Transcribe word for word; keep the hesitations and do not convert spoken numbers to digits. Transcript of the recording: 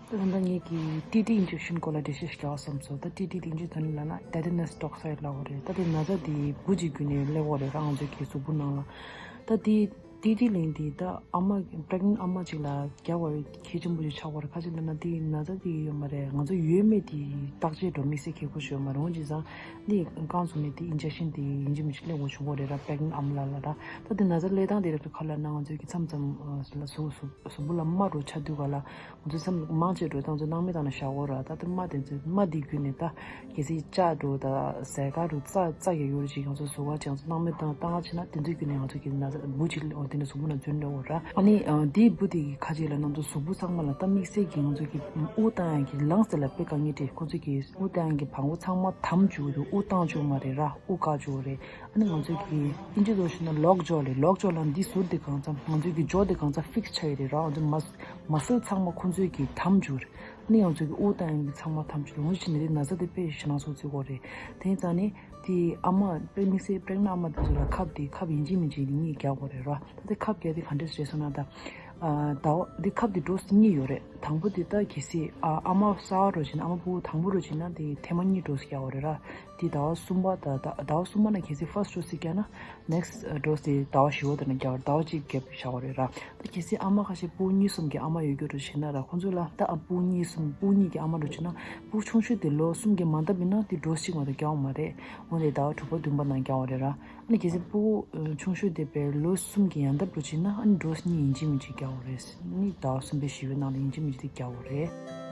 ད་ལྟ་ངེད་ཀྱིས་ཊི་ཊི་ཨིན་ཇེག་ཤིན་སྐོར་ལ་འགྲེལ་བཤད་ཞིག་རྒྱག་བསམ་སོང་། ད་ཊི་ཊི་དེ་ཨིན་ཇི་ཐོན་ལབ་ན་Tetanus Toxoid ལབ་པ་རེད། ད་དེ་ན་ཚ་དེ་འབུ་གཅིག་བརྒྱུད་ནས་སླེབས་པ་རེད་ར། ང་ཚོའི་གི་གཟུགས་པོ་ནང་ལ། ད་དེ་ཊི་ཊི་ལན་དེ་ད་ཨ་མ་པི་རེག་ནེན་ཊི་ཨ་མ་གཅིག་ལ་རྒྱག་པ་གལ་ཆེན་པོ་ཞིག་ཆགས་པ་རེད། ཁ་ཅིག་ལབ་ན་དེ་ན་ཚ་དེ་ཡོད་མ་རེད། ང་ཚོ་ཡོད་མེད་དེ་བརྟག་དཔྱད་འགྲོ་དམིགས་བསལ་གལ་པོ་ཞིག་ཡོད་མ་རེད། འོན་ཅི་ཙང་ནི་རྐང་བཙུགས་ནས་དེ་ཨིན་ཇེག་ཤིན་དེ་ཡིན་གཅིག་མིན་གཅིག་སླེབས་དགོས་བྱུང་བ་རེད་ར། པི་རེག་ནེན་ཊི་ཨ་མ་ལ་ལ་ར། ད་དེ་ན་ཚ་སླེབས་སྟངས་དེ་རེད། ཁ་ལབ་ན་ང་ཚོའི་གི་མཚམས་མཚམས་ཨ་ལ་གཟུགས་གཟུགས་གཟུགས་པོ་ལ་རྨ་འདྲ་བོ་ཆགས་དུས་ག་ལ། ང་ཚོ་མཚམས་མང་ཆེ་འགྲོ་སྟངས་ཚོ་སྣང་མེད་བཏང་ནས་བཞག་གོ་ར། ད་དེ་རྨ་དེ་ཚོ་རྨ་དེ་བརྒྱུད་ནས་ད་གལ་སྲིད་ལྕགས་འདྲ་བོ་ད་ཟས་དཀར་འདྲ་བོ་རྩ་རྩ་ཡོད་ཡོད་ཅིག་ང་ཚོ་ཟུར་བ་ཅིག་ང་ཚོ་སྣང་མེད་བཏང་བཏང་བ་བྱས་ན་དེ་ཚོའི་བརྒྱུད་ནས་ང་ཚོ་གི་ན་ཚ་འབུ་ཅིག་འོ་དེ་ནས་གཟུགས་པོ་ནང་འཛུལ་འགྲོ་གོ་ར། ཨ་ནི་ཨ་དེའི་འབུ་དེ་གི་ཁ་ཅིག་ལ་ང་ཚོ་གཟུགས་པོ་ཚང་མ་ལ་ད་དམིགས་བསལ་གྱི་ང་ཚོ་གི་དབུགས་བཏང་ཡག་གི་ལངས་ཟེར་ལ་དཔེ་དཀའ་ངལ་འཕྲད། ཁོ་ཚོ་གི་དབུགས་བཏང་ཡག་གི་བང་མཛོད་ཚང་མ་དམ་བཅུག་འདུག་དབུགས་བཏང་བཅུག་མ་རེད་ར། དབུགས་བཀག་བཅུག་རེད། ཨ་ནི་ང་ཚོའི་གི་ཨིན་ཇི་ལོ་ཞུ་ན་ལོག་ཇོ་ལས། ལོག་ཇོ་ལ་འདི་ཟུར་དེ་གང་ཚང་ང་ཚོའི་གི་ཇོ་དེ་གང་ཚང་ཕིགས་ཆགས་ཡོད་རེད་ར། ང་ཚོའི་མ་མ་སལ་ཚང་མ་ཁོ་ཚོའི་གི་དམ་བཅུག་རེད། ཨ་ནི་ང་ཚོའི་གི་དབུགས་བཏང་ཡག་གི་ཚང་མ་དམ་བཅུག་འོང་ཕྱིན་ནས་དེ་ན་ཚ་དེ་དཔེ་ཞེད་སྣང་ཚོར་ཚོར་གོ་རེད། དེ་ཙང་ནི་དེ་ཨ་མ་དཔེ་དམིགས་བསལ་པི་རེག་ནེན་ཊི་ཨ་མ་དེ་ཚོ་ལ་ཁབ་དེ་ཁབ་ཡིན་གཅིག་མིན་གཅིག་དེ་གཉིས་རྒྱག་དགོས་རེད་ར། ད་དེ་ཁབ་རྒྱག་དེ་ག་འདྲས་རེད་ཟེར་ན་ད། ཨ་ཟླ་བ་འདི་ཁབ་འདི་ཌོ་སི་གཉིས་ཡོད་རེད། དང་པོ་འདི་ད་གལ་སྲིད་ཨ་ཨ་མ་གསར་པ་འདྲ་བོ་བྱས་ན་ཨ་མ་ཕྲུ་གུ་དང་པོ་འདྲ་བོ་བྱས་ན་དེ་ཐེངས་མ་གཉིས་ཌོ་སི་རྒྱག་དགོས་རེད་ར། དེ་ཟླ་བ་གསུམ་པ་ད་ད་ཟླ་བ་གསུམ་པ་ན་གལ་སྲིད་ཕར་སི་ཊི་ཌོ་སི་རྒྱག་ན་ནེག་སི་ཊི་ཌོ་སི་དེ་ཟླ་བ་བཞི་པ་དེ་ན་རྒྱག་དགོས་རེད། ཟླ་བ་གཅིག་གེབ་བཞག་དགོས་རེད་ར། ད་གལ་སྲིད་ཨ་མ་ཁ་ཤས་ཕྲུ་གུ་གཉིས་གསུམ་གྱི་ཨ་མ་ཡོད་རྒྱུ་འདྲ་བོ་བྱས་ན་ར། ཁོང་ཚོ་ལ་ད་ཨ་ཕྲུ་གུ་གཉིས་གསུམ་ཕྲུ་གུ་གཉིས་ཀྱི་ཨ་མ་འདྲ་བོ་བྱས་ན་ཕྲུ་གུ་ཆུང་ཤོས་དེ་ལོ་གསུམ་གྱི་མ་འདབ་ཡིན་ན་དེ་ཌོ་སི་གཅིག་མ་གཏོགས་རྒྱག་དགོས་མ་རེད། འོན་ཏེ་ཟླ་བ་དྲུག་པ་བདུན་པ་ན་རྒྱག་དགོས་རེད་ར། ཨ་ནི་གལ་སྲིད་ཕྲུ་གུ་ཆུང་ཤོས་དེ་བས་ལོ་གསུམ་གྱི་ཡན་འདབ་འདྲ་བོ་བྱས་ན་ཨ་ནི་ཌོ་སི་གཉིས་ཡིན་གཅིག་མིན་གཅིག་རྒྱག་དགོས་རེད། ཨ་ནི་ཟླ་བ་གསུམ་པའི་བཞི་པའི་ནང་ལ་ཡིན་གཅིག་མིན་གཅིག་དེ་རྒྱག་དགོས་རེད།